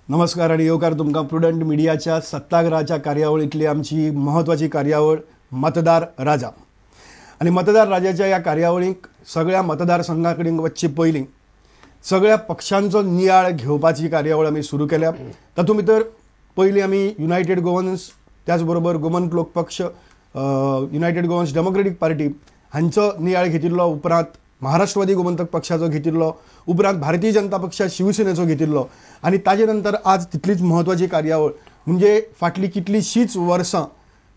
नमस्कार आनी येवकार तुमकां प्रुडंट मिडियाच्या सत्ताग्रहाच्या कार्यावळींतली आमची म्हत्वाची कार्यावळ मतदार राजा. आनी मतदार राजाच्या ह्या कार्यावळीक सगळ्या मतदारसंघा कडेन वचचे पयलीं सगळ्या पक्षांचो नियाळ घेवपाची कार्यावळ आमी सुरू केल्या. तातूंत भितर पयलीं आमी युनायटेड गोवन्स, त्याच बरोबर गोमंत लोक पक्ष, युनायटेड गोवन्स डेमोक्रेटीक पार्टी हांचो नियाळ घेतिल्लो, उपरांत महाराष्ट्रवादी गोमंतक पक्षाचो घेतिल्लो, उपरांत भारतीय जनता पक्ष शिवसेनेचो घेतिल्लो आनी ताजे नंतर आज तितलीच म्हत्वाची कार्यावळ म्हणजे फाटली कितलीशींच वर्सां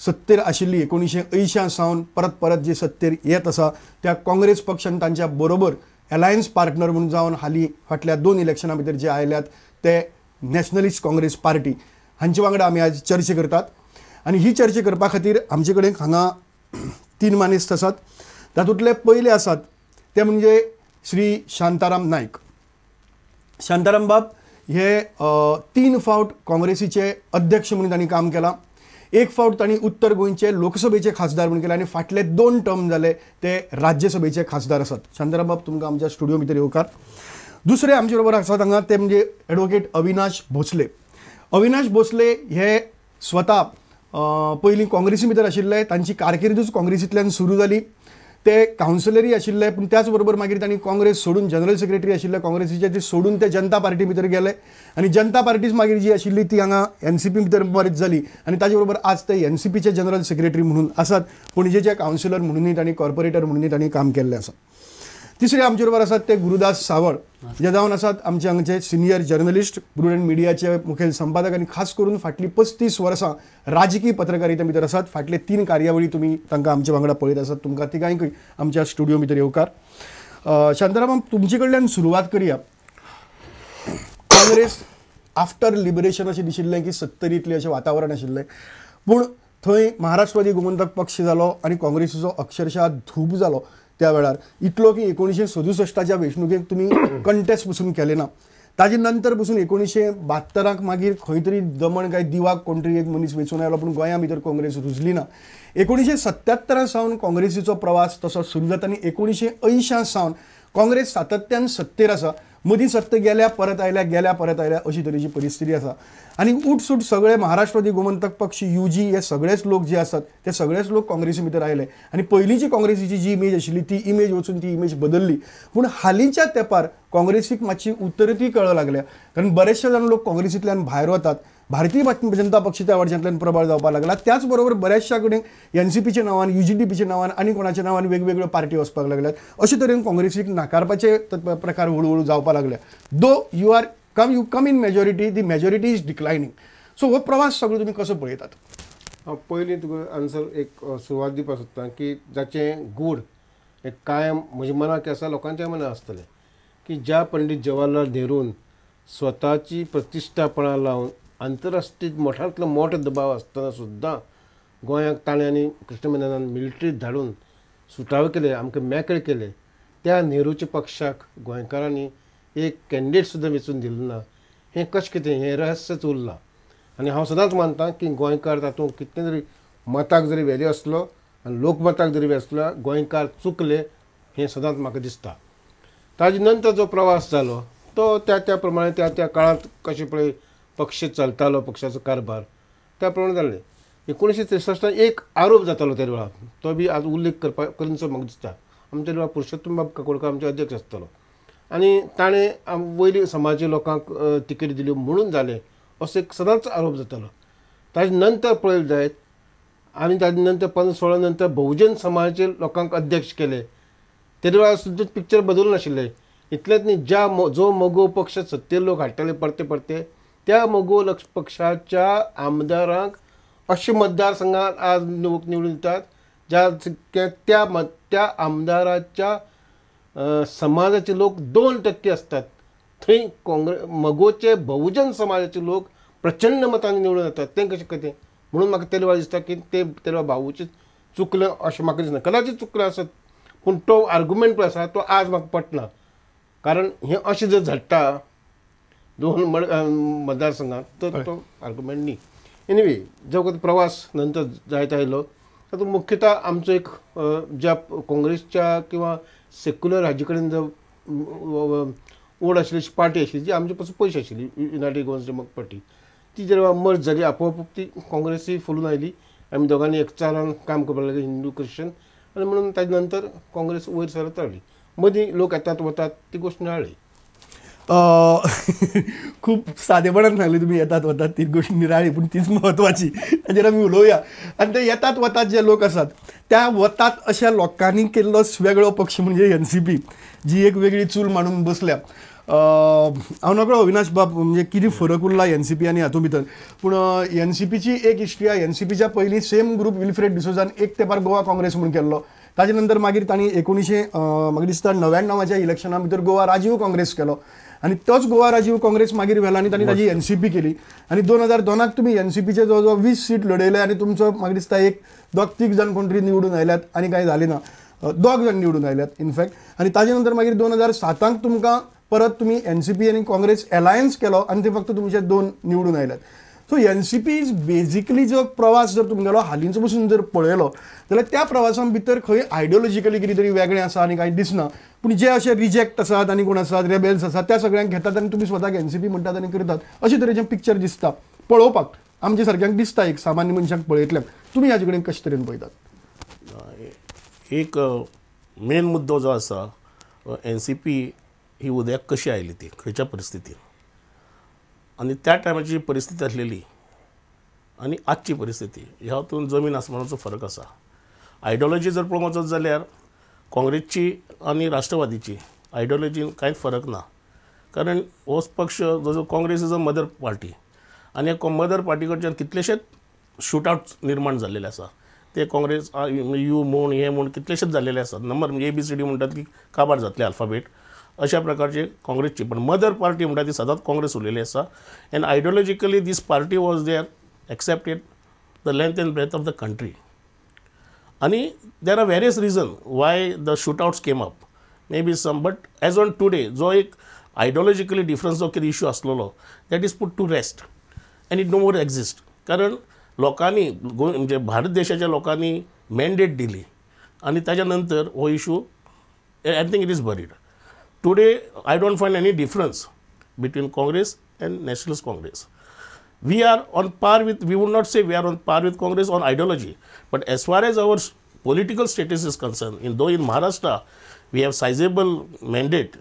सत्तेर आशिल्ली 1980 सावन परत परत जी सत्तेर येत आसा त्या काँग्रेस पक्ष आनी तांच्या बरोबर अलायन्स पार्टनर म्हणून जावन हालीं फाटल्या 2 इलेक्शनां भितर जे आयल्यात ते नॅशनलिस्ट काँग्रेस पार्टी हांचे वांगडा आमी आज चर्चा करतात. आनी ही चर्चा करपा खातीर आमचे कडेन हांगा 3 मानेस्त आसात. तातूंतले पयले आसात ते म्हणजे श्री शांताराम नायक. शांताराम बाब हे 3 फावट काँग्रेसीचे अध्यक्ष म्हणून तांणी काम केलां. 1 फावट तांणी उत्तर गोंयचे लोकसभेचे खासदार म्हणून केले आनी फाटले 2 टर्म जाले ते राज्यसभेचे खासदार आसात. शांताराम बाब, तुमकां आमच्या स्टुडियो भितर येवकार. दुसरे आमचे बरोबर आसात हांगा ते म्हणजे एडवोकेट अविनाश भोसले. अविनाश भोसले हे स्वता पयलीं काँग्रेसी भितर आशिल्ले, तांची कारकिर्दूच काँग्रेसींतल्यान सुरू जाली. ते कावन्सिलरी आशिल्ले, पूण त्याच बरोबर मागीर तांणी काँग्रेस सोडून जनरल सेक्रेटरी आशिल्ले काँग्रेसीचे, ते सोडून ते जनता पार्टी भितर गेले आनी जनता पार्टीच मागीर जी आशिल्ली ती हांगा एनसीपी भितर मर्ज जाली आनी ताजे बरोबर आज ते एनसीपीचे जनरल सेक्रेटरी म्हणून आसात. पणजेचे कावन्सिलर म्हणूनय तांणी, कॉर्पोरेटर म्हणूनय तांणी काम केल्लें आसा. तिसरे आमचे बरोबर आसात ते गुरुदास सावळ, जे जावन आसात आमचे हांगचे सिनियर जर्नलिस्ट, प्रुडंट मिडियाचे मुखेल संपादक आनी खास करून फाटलीं 35 वर्सां राजकीय पत्रकारिते भितर आसात. फाटले 3 कार्यावळी तुमी तांकां आमचे वांगडा पळयत आसात. तुमकां तिगांयकूय आमच्या स्टुडियो भितर येवकार. शांताराम, तुमचे कडल्यान सुरवात करया. काँग्रेस आफ्टर लिबरेशन अशें दिशिल्लें की सत्तरींतलें अशें वातावरण आशिल्लें, पूण थंय महाराष्ट्रवादी गोमंतक पक्ष जालो आनी काँग्रेसीचो अक्षरशः धूप जालो त्या वेळार, इतलो की 1967च्या वेंचणुकेक तुमी कंटेस्ट पसून केले ना. ताजे नंतर पसून 1972 मागीर खंय तरी दमण काय दिवाक कोण तरी एक मनीस वेंचून आयलो, पूण गोंया भितर काँग्रेस रुजली ना. 1977 सावन काँग्रेसीचो प्रवास तसो सुरू जाता आनी 1980 सावन काँग्रेस सातत्यान सत्तेर आसा. मदीं सत्ता गेल्या परत आयल्या, गेल्या परत आयल्या अशी तरेची परिस्थिती आसा. आनी उठसूट सगळे महाराष्ट्रवादी गोमंतक पक्ष, युजी हे सगळेच लोक जे आसात ते सगळेच लोक काँग्रेसी भितर आयले आनी पयलींची काँग्रेसीची जी इमेज आशिल्ली ती इमेज वचून ती इमेज बदलली. पूण हालींच्या तेंपार काँग्रेसीक मातशी उतरती कळ लागल्या, कारण बरेचशे जाण लोक काँग्रेसींतल्यान भायर वतात. भारतीय जनता पक्ष त्या वाटेंतल्यान प्रबळ जावपाक लागला. त्याच बरोबर बऱ्याचशा कडेन एनसीपीच्या नांवान, युजीडीपीच्या नांवान आनी कोणाच्या नांवान वेगवेगळ्यो पार्टी वचपाक लागल्यात. अशे तरेन काँग्रेसीक नाकारपाचे प्रकार हळूहळू जावपाक लागले. Though you are come you come in majority, the majority is declining. So हो प्रवास सगळो तुमी कसो पळयतात? हांव पयलीं तुका आन्सर एक सुरवात दिवपाक सोदता की जाचें गूढ एक कायम म्हज्या मनाक आसा, लोकांच्या मनाक आसतलें की ज्या पंडीत जवाहरलाल नेरून स्वताची प्रतिश्ठापणां लावन आंतरराष्ट्रीय मोठ्यांतलो मोठो दबाव आसतना सुद्दां गोंयाक ताणें आनी कृष्ण मेननान मिलिटरी धाडून सुटावे केले, आमकां मेकळे केले, त्या नेहरूच्या पक्षाक गोंयकारांनी एक कॅन्डिडेट सुद्दां वेंचून दिलो ना. हें कशें कितें, हें रहस्यच उरलां. आनी हांव सदांच मानता की गोंयकार तातूंत कितलें जरी मताक जरी व्हॅल्यू आसलो आनी लोकमताक जरी व्हॅल्यू आसलो, गोंयकार चुकले हें सदांच म्हाका दिसता. ताजे नंतर जो प्रवास जालो तो त्या त्या प्रमाणे त्या त्या काळांत कशें पळय पक्ष चलतालो, पक्षाचो कारभार त्या प्रमाणे जाल्लें. 1963 एक आरोप जातालो त्या वेळार, तो बी आज उल्लेख करपा करचो म्हाका दिसता. आमच्या वेळार पुरुषोत्तम बाब काकोडकर आमचे अध्यक्ष आसतालो आनी ताणें वयली समाजाच्या लोकांक तिकेट दिल्यो म्हणून जालें असो एक सदांच आरोप जातालो. ताजे नंतर पळयलें जायत आनी ताजे नंतर 15-16 नंतर बहुजन समाजाचे लोकांक अध्यक्ष केले, ते वेळार सुद्दां पिक्चर बदलूं नाशिल्लें. इतलेंच न्ही, ज्या जो मगो पक्ष सत्तेर लोक हाडटाले परते परते, त्या मगो पक्षाच्या आमदारांक अशे मतदारसंघात आज निवडून दितात ज्या त्या त्या आमदाराच्या समाजाचे लोक 2% आसतात, थंय काँग्रेस मगोचे बहुजन समाजाचे लोक प्रचंड मतांनी निवडून येतात. तें कशें कितें म्हणून म्हाका ते वेळार दिसता की ते ते वेळार भाऊचें चुकलें अशें म्हाका दिसना. कदाचीत चुकलें आसत, पूण तो आर्गुमेंट पळय आसा तो आज म्हाका पटना. कारण हें अशें जर झडटा 2 मतदारसंघात तर तो आर्गुमेंट न्ही. एनिवे, जो प्रवास नंतर जायत आयलो तातूंत मुख्यतः आमचो एक ज्या काँग्रेसच्या किंवा सेक्युलर हाजे कडेन जो ओड आशिल्ली अशी पार्टी आशिल्ली जी आमचे पासून पयस आशिल्ली, युनायटेड गोवन्स डेमोक्रेटिक पार्टी. ती जेन्ना मर्ज जाली आपोआप ती काँग्रेसूय फुलून आयली. आमी दोगांनी एकचारान काम करपाक लागले, हिंदू क्रिश्चन, आनी म्हणून ताजे नंतर काँग्रेस वयर सरत रावली. मदीं लोक येतात वतात ती गोश्ट निराळी. खूब सादेपणान सांगली तुमी, येतात वतात ती गोश्ट निराळी, पूण तीच म्हत्वाची, ताचेर आमी उलोवया. आनी ते येतात वतात जे लोक आसात त्या वतात अशा लोकांनी केल्लो वेगळो पक्ष म्हणजे एन सी पी, जी एक वेगळी चूल मांडून बसल्या. हांव नकळो अविनाश बाब म्हणजे कितें फरक उरला एन सी पी आनी हातूंत भितर, पूण एन सी पीची एक हिस्ट्री आहा. एन सी पीच्या पयलीं सेम ग्रूप विल्फ्रेड डिसोजान एक तेंपार गोवा काँग्रेस म्हूण केल्लो. ताजे नंतर मागीर तांणी 1999 म्हाका दिसता 99च्या इलेक्शना भितर गोवा राजीव काँग्रेस केलो आनी तोच गोवा राजीव काँग्रेस मागीर व्हेला आनी तांणी ताजी एन सी पी केली. आनी 2002 तुमी एन सी पीचे जवळ जवळ 20 सीट लढयले आनी तुमचो म्हाका दिसता एक दोग तीग जाण कोण तरी निवडून आयल्यात आनी कांय जालें ना, दोग जाण निवडून आयल्यात इनफॅक्ट. आनी ताजे नंतर मागीर 2007 तुमकां परत तुमी एन सी पी आनी काँग्रेस एलायन्स केलो आनी ते फक्त तुमचे 2 निवडून आयल्यात. So N C P is basically जो प्रवास जर तुमगेलो हालींचो पसून जर पळयलो जाल्यार त्या प्रवासान भितर खंय आयडियोलॉजिकली कितें तरी वेगळें आसा आनी कांय दिसना, पूण जे अशे रिजेक्ट आसात आनी कोण आसात रेबेल्स आसात त्या सगळ्यांक घेतात आनी तुमी स्वताक एन सी पी म्हणटात आनी करतात अशे तरेचें पिक्चर दिसता पळोवपाक आमचे सारक्यांक दिसता, एक सामान्य मनशाक पळयतल्यांक. तुमी हाजे कडेन कशे तरेन पळयतात? एक मेन मुद्दो जो आसा, एन सी पी ही उदयाक कशी आयली ती खंयच्या परिस्थितीन आनी त्या टायमाची परिस्थिती आसलेली आनी आजची परिस्थिती ह्या हातून जमीन आसमानाचो फरक आसा. आयडियोलॉजी जर पळोवंक वचत जाल्यार काँग्रेसची आनी राष्ट्रवादीची आयडियोलॉजीन कांयच फरक ना, कारण हो पक्ष जो Congress is a mother party आनी ह्या मदर पार्टी कडच्यान कितलेशेच शूट आवट निर्माण जाल्लेले आसा. ते काँग्रेस you म्हूण हे म्हूण कितलेशेच जाल्लेले आसात, नंबर म्हणजे ए बी सी डी म्हणटात की काबार जातले अल्फाबेट अशा प्रकारचे काँग्रेसची, पण मदर पार्टी म्हणटा ती सदांच काँग्रेस उरलेली आसा. And ideologically this party was there accepted the length and breadth of the country. आनी there are various reason why the shootouts came up, may be some, but as on today जो एक आयडियोलॉजिकली difference जो कितें issue आसलेलो that is put to rest and it no more exist. कारण लोकांनी म्हणजे भारत देशाच्या लोकांनी मॅन्डेट दिली आनी ताच्या नंतर हो issue I think it is buried. Today, I don't find any difference between Congress and Nationalist Congress. We are on par with, we would not say we are on par with Congress on ideology, but as far as our political status is concerned, though in Maharashtra, we have sizable mandate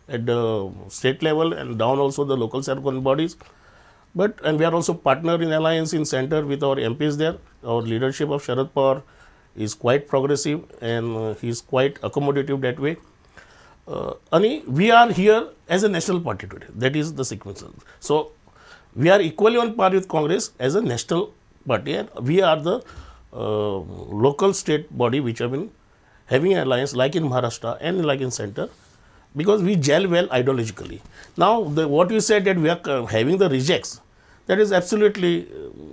at the state level and down also the local self-governing bodies, and we are also partner in alliance in center with our MPs there. Our leadership of Sharad Pawar is quite progressive and he is quite accommodative that way. And we are here as a national party today. That is the sequence. So we are equally on par with Congress as a national party, and we are the local state body which have been having an alliance like in Maharashtra and like in center, because we gel well ideologically. Now what you said that we are having the rejects, that is absolutely,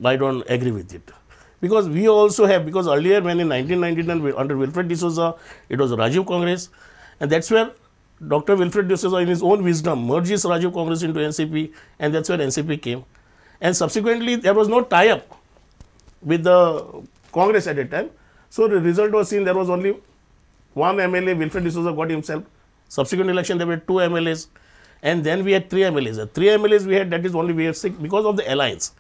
I don't agree with it. Because we also have, because earlier when in 1999 under Wilfred D'Souza, it was Rajiv Congress, and that's where Dr. Wilfred D'Souza in his own wisdom merges Rajiv Congress into NCP, and that's where NCP came. And subsequently there was no tie-up with the Congress at that time. So the result was seen, there was only one MLA, Wilfred D'Souza got himself. Subsequent election there were 2 MLAs, and then we had 3 MLAs. The 3 MLAs we had, that is only we have 6 because of the alliance.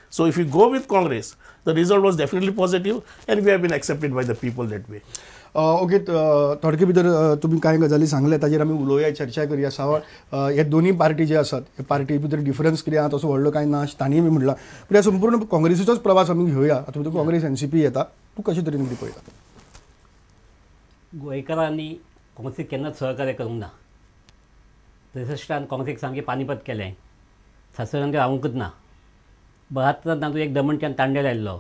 So if you go with Congress, the result was definitely positive and we have been accepted by the people that way. Okay, थोडके भितर तुमी कांय गजाली सांगले ताजेर आमी उलोवया, चर्चा करया. सावळ हे दोनूय पार्टी जे आसात हे पार्टी भितर डिफरन्स कितें आहा तसो व्हडलो कांय ना अशें तांणीय बी म्हणलां, पूण ह्या संपूर्ण काँग्रेसीचोच प्रवास आमी घेवया. आतां भितर काँग्रेस एन सी पी येता, तूं कशे तरेन कितें पळयता? गोंयकारांनी काँग्रेसीक केन्नाच सहकार्य करूंक ना. 63 काँग्रेसीक सामकें पानीपत केलें, 67 रावंकूच ना. 72 तातूंत एक दमणच्यान तांडेल आयिल्लो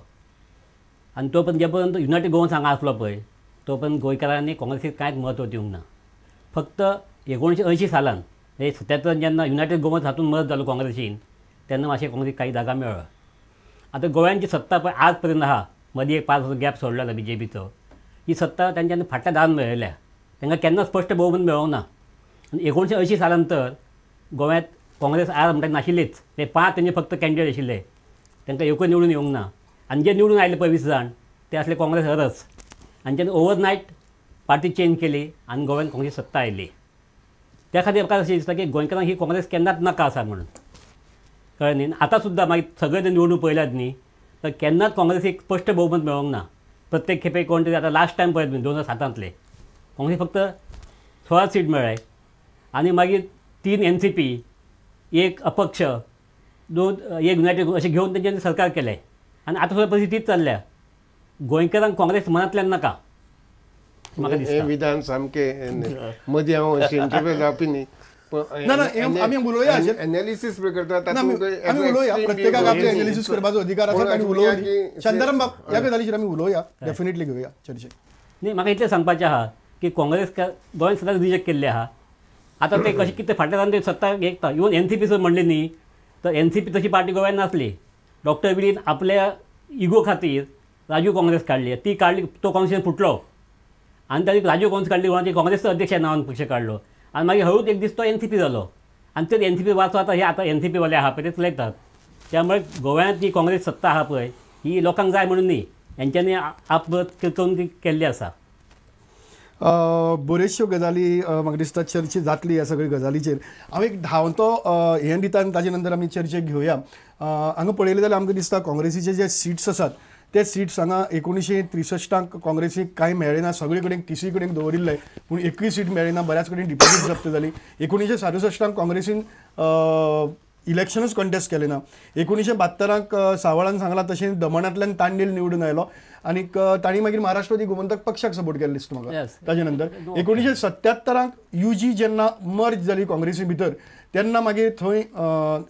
आनी तो पर्यंत जे पर्यंत युनायटेड गोवन्स हांगा आसलो पळय तो पर्यंत गोंयकारांनी काँग्रेसीक कांयच म्हत्व दिवंक ना. फक्त 1980 सालान म्हणजे 77 जेन्ना युनायटेड गोवन्स हातूंत मदत जालो काँग्रेसीन तेन्ना मातशें काँग्रेसीक कांय जागा मेळ्ळो. आतां गोंयांची सत्ता पळय आज पर्यंत आहा, मदीं एक 5 वर्सां गॅप सोडलेलो बी जे पीचो, ही सत्ता तांच्यांनी फाटल्या दारान मेळयल्या, तांकां केन्ना स्पश्ट भोवमत मेळोंक ना. आनी 1980 सालान तर गोव्यांत काँग्रेस आर म्हणटा नाशिल्लीच, ते 5 तेंचे फक्त कॅन्डिडेट आशिल्ले, तांकां एकूय निवडून येवंक ना. आनी जे निवडून आयले पळय 20 जाण ते आसले काँग्रेस हरच, आनी जेन्ना ओवरनायट पार्टी चेंज केली आनी गोव्यान काँग्रेस सत्ता आयली. त्या खातीर म्हाका अशें दिसता की गोंयकारांक ही काँग्रेस केन्नाच नाका आसा म्हणून, कळ्ळें न्ही. आतां सुद्दां मागीर सगळे ते निवडणूक पळयल्यात न्ही तर केन्नाच काँग्रेसीक स्पश्ट बहुमत मेळोंक ना. प्रत्येक खेपे कोण तरी आतां लास्ट टायम पळयत न्ही 2007 काँग्रेस फक्त 16 सीट मेळ्ळे आनी मागीर 3 NCP, 1 अपक्ष, 2 एक युनायटेड अशें घेवन तेंच्यांनी सरकार केलें आनी आतां सुद्दां परिस्थिती तीच चल्ल्या. गोंयकारांक काँग्रेस मनांतल्यान नाका म्हाका हें दिसता. विधान सामकें मदीं हांव अशें इंटरव्यू जावपी न्ही, ना, ना, आमी उलोवया हाचेर. एनालिसीस करता. ना, आमी उलोवया, प्रत्येकाक आपले एनालिसीस करपाचो अधिकार आसा, तांणी उलोवया. शांताराम बाब, ह्या गजालीचेर आमी उलोवया, डेफिनेटली घेवया चर्चेक. न्ही, म्हाका इतलें सांगपाचें आहा की काँग्रेस गोंय सदांच रिजेक्ट केल्लें आहा. आतां ते कशें कितें फाटल्यान ते सत्ता घेता. इवन NCP सुद्दां म्हणलें न्ही तर NCP तशी पार्टी गोव्यान नासली. डॉक्टर विलीन आपल्या इगो खातीर राजीव काँग्रेस काडली, ती काडली तो काँग्रेस फुटलो आनी ताणी राजीव काँग्रेस काडली कोणाची काँग्रेसचो अध्यक्ष नांवान पक्ष काडलो आनी मागीर हळूच एक दीस तो NCP जालो आनी ते NCP वाचो आतां हे आतां NCP वाले आहा पळय ते चलयतात. त्यामुळे गोव्यांत जी काँग्रेस सत्ता आहा पळय ही लोकांक जाय म्हणून न्ही, हेंच्यांनी आपमत करून ती केल्ली आसा. बऱ्योचश्यो गजाली म्हाका दिसता चर्चा जातली ह्या सगळ्या गजालीचेर. हांव एक धांवतो हें दिता आनी ताजे नंतर आमी चर्चेक घेवया. हांगा पळयलें जाल्यार आमकां दिसता काँग्रेसीचे जे सिट्स आसात ते सिट्स हांगा 1963 काँग्रेसीक कांय मेळ्ळें ना, सगळे कडेन तिसरी कडेन दवरिल्ले पूण एकूय सीट मेळ्ळी ना, बऱ्याच कडेन डिपॉझीट जप्त जाली. 1967 काँग्रेसीन इलेक्शनूच कंटेस्ट केलें ना. 1972 सावळान सांगलां तशें दमणांतल्यान तांडेल निवडून आयलो आनीक तांणी मागीर महाराष्ट्रवादी गोमंतक पक्षाक सपोर्ट केल्लो दिसता म्हाका. ताजे नंतर 1977 UG जेन्ना मर्ज जाली काँग्रेसी भितर तेन्ना मागीर थंय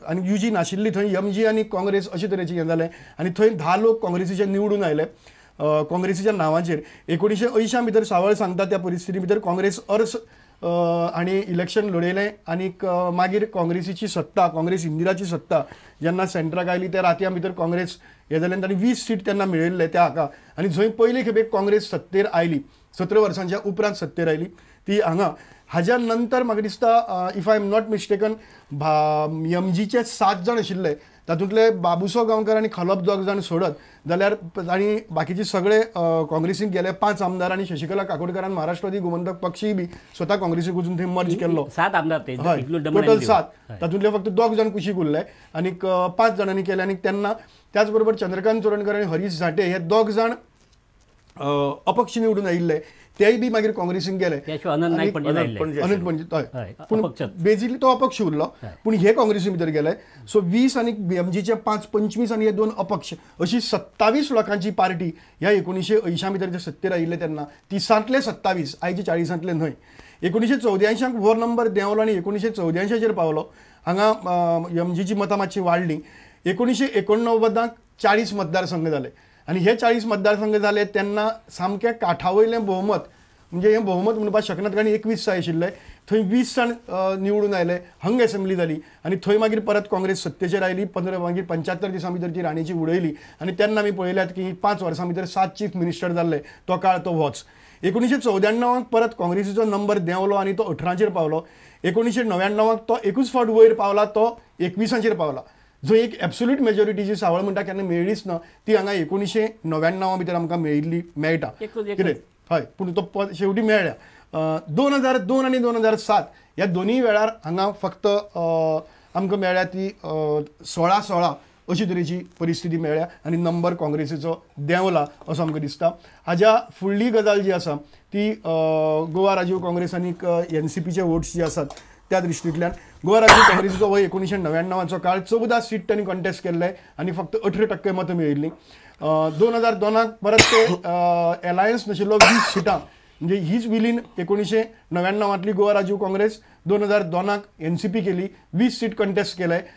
आनी UG नाशिल्ली थंय MG आनी काँग्रेस अशे तरेचें हें जालें आनी थंय 10 लोक काँग्रेसीचे निवडून आयले काँग्रेसीच्या नांवाचेर. 1980 भितर सावळ सांगता त्या परिस्थिती भितर काँग्रेस अर्स आनी इलेक्शन लडयलें आनीक मागीर काँग्रेसीची सत्ता, काँग्रेस इंदिराची सत्ता जेन्ना सेंट्राक आयली त्या रातयां भितर काँग्रेस हें जालें आनी तांणी 20 सीट तेन्ना मेळयल्ले त्या हाका. आनी जंय पयले खेपेक काँग्रेस सत्तेर आयली 17 वर्सांच्या उपरांत सत्तेर आयली ती हांगा. हाज्या नंतर म्हाका दिसता if I am not mistaken MGचे 7 जाण आशिल्ले, तातूंतले बाबुसो गांवकर आनी खलप 2 जाण सोडत जाल्यार आनी बाकीचे सगळे काँग्रेसीक गेले 5 आमदार आनी शशिकला काकोडकारान महाराष्ट्रवादी गोमंतक पक्षीय बी स्वता काँग्रेसीक वचून थंय मर्ज केल्लो. 7 आमदार ते, हय, टोटल 7, तातूंतले फक्त 2 जाण कुशीक उरले आनीक 5 जाणांनी केले. आनी तेन्ना त्याच बरोबर चंद्रकांत चोरणकर आनी हरीश झांटे हे 2 जाण अपक्ष निवडून आयिल्ले, तेय बी मागीर काँग्रेसीन गेले. अनंत पणजे, हय, पूण बेजिकली तो अपक्ष उरलो पूण हे काँग्रेसी भितर गेले. सो 20 आनी MGचे 5, 25 आनी हे 2 अपक्ष अशी 27 लोकांची पार्टी ह्या 1980 भितर जे सत्तेर आयिल्ले तेन्ना 30 27, आयचे 40 न्हय. 1984 हो नंबर देंवलो आनी 1984 पावलो. हांगा MGची मतां मातशी वाडली. 1989 40 मतदारसंघ जाले आनी हे 40 मतदारसंघ जाले तेन्ना सामकें काठा वयलें बहुमत, म्हणजे हें बहुमत म्हणपाक शकनात कारण 21 जाय आशिल्ले, थंय 20 जाण निवडून आयले, हंग एसेंब्ली जाली आनी थंय मागीर परत काँग्रेस सत्तेचेर आयली. 15 मागीर 75 दिसां भितर ती राणेची उडयली आनी तेन्ना आमी पळयल्यात की 5 वर्सां भितर 7 चीफ मिनिस्टर जाल्ले, तो काळ तो होच. 1994 परत काँग्रेसीचो नंबर देंवलो आनी तो 18चेर पावलो. 1999 तो एकूच फावट वयर पावला, तो 21चेर पावला. जो एक एब्सोल्यूट मेजॉरिटी जी सावळ म्हणटा केन्ना मेळ्ळीच ना ती हांगा 1999 भितर आमकां मेळिल्ली मेळटा कितें, हय, पूण तो शेवटी मेळ्ळ्या. 2002 आनी 2007 ह्या दोनूय वेळार हांगा फक्त आमकां मेळ्ळ्या ती 16-16 अशी तरेची परिस्थिती मेळ्ळ्या आनी नंबर काँग्रेसीचो देंवला असो आमकां दिसता. हाज्या फुडली गजाल जी आसा ती गोवा राजीव काँग्रेस आनी NCPचे वोट्स जे आसात त्या दृश्टींतल्यान गोवा राजीव काँग्रेसीचो हो 1999 काळ 14 सीट तांणी कंटेस्ट केल्ले आनी फक्त 18% मतां मेळिल्लीं. 2002 परत ते एलायन्स नाशिल्लो 20 सिटां, म्हणजे हीच विलीन 1999 गोवा राजीव काँग्रेस 2002 NCP केली, 20 सीट कंटेस्ट केले